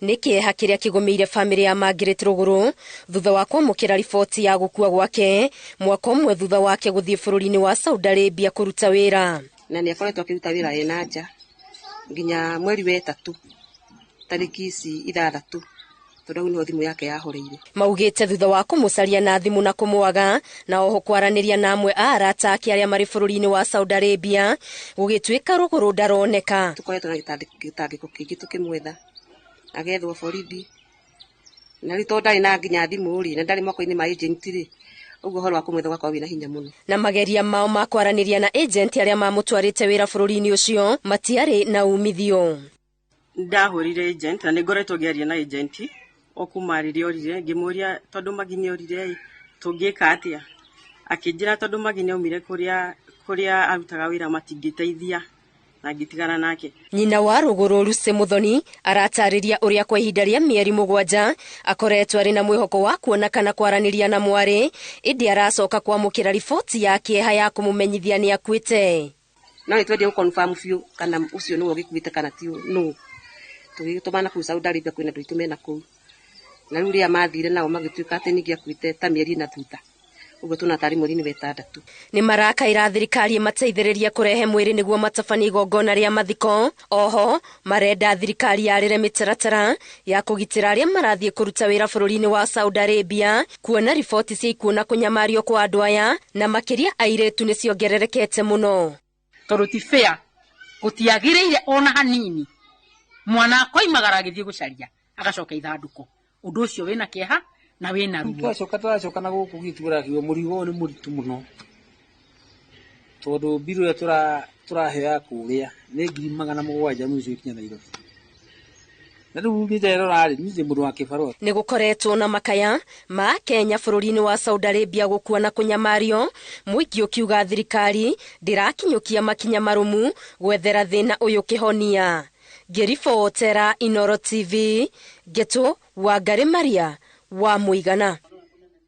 Nĩ kĩeha kĩrĩa kĩgũmĩire bamĩrĩ ya Margaret Rũgũrũ thutha wa kwamũkĩra riboti ya gũkua gwake mwaka ũmwe thutha wake gũthiĩ bũrũri-inĩ wa Saudi Arabia kũruta wĩra. Na nĩ akoretwo akĩruta wĩra ena nja nginya mweri wa ĩtatũ tarĩki ici 6, tondũ hau nĩho thimũ yake yahoreire. Maugĩte thutha wa kũmũcaria na thimũ na kũmwaga na oho kwaranĩria na amwe a arata ake arĩa marĩ bũrũri-inĩ wa Saudi Arabia, gũgĩtuĩka Rũgũrũ ndaroneka. Tũkoretwo na gĩtangĩko kĩingĩ tũkĩmwetha, agethwo borithi, na rĩu tondũ ndarĩ na nginya thimũ rĩ, na ndarĩ moko-inĩ ma agent rĩ, ũguo ũhoro wa kũmwetha ũgakorwo wĩna hinya mũno. Na mageria mao ma kwaranĩria na agent arĩa mamũtwarĩte wĩra bũrũri-inĩ ũcio matiarĩ na umithio. Ndahũrire agent na nĩngoretwo ngĩaria na agent o kuma rĩrĩa orire, ngĩmũria tondũ Magi nĩ orire ĩ, tũngĩka atĩa? Akĩnjĩra tondũ Magi nĩ aumire kũrĩa arutaga wĩra matingĩteithia, na ngĩtigana nake. Nyina wa Rũgũrũ Lucy Muthoni aratarĩria ũrĩa kwa ihinda rĩa mĩeri 7 akoretwo arĩ na mwĩhoko wa kuona kana kwaranĩria na mwarĩ, ĩndĩ aracoka kwamũkĩra riboti ya kĩeha ya kũmũmenyithia nĩ akuĩte. No nĩ twendie gũ-confirm biũ kana ũcio nĩwe ũgĩkuĩte kana ti nũ. Tũgĩtũmana kũu Saudi Arabia kwĩna andũ aitũ mena kũu. Na rĩu rĩrĩa mathire nao magĩtuĩka atĩ ningĩ akuĩte ta mĩeri ĩna thutha. Ũguo tũna tarĩ mweri-inĩ wa 6. Nĩ marakaĩra thirikari ĩmateithĩrĩrie kũrehe mwĩrĩ nĩguo matabanie igongona rĩa mathiko. Oho marenda thirikari yarĩre mĩtaratara ya kũgitĩra arĩa marathiĩ kũruta wĩra bũrũri-inĩ wa Saudi Arabia, kuona riboti cia ikuũ na kũnyamario kwa andũ aya na makĩria airĩtu nĩ ciongererekete mũno. Tondũ ti fair, gũtiagĩrĩire ona hanini mwana akoimagara agĩthiĩ gũcaria agacoka ithandũkũ. Ũndũ ũcio wĩna kĩeha na wĩna ruo. Twacoka tũracoka na gũkũ gwitũ ũrakiuga mũrigo ũyũ nĩ mũritũ mũno, tondũ mbirũ ĩrĩa tũraheo ya kũrĩa nĩ 700,000 mũico ikinya Nairobi. Na rĩu niĩ nderora rĩ, niĩ ndĩ mũndũ wa kĩbarũa. Nĩ gũkoretwo na makaya ma Kenya bũrũri-inĩ wa Saudi Arabia gũkua na kũnyamario, mũingĩ ũkiuga thirikari ndĩrakinyũkia makinya marũmu gwethera thĩna ũyũ kĩhonia. Ngĩribotera Inooro TV, Ngetu Wangari Maria wa Mũigana.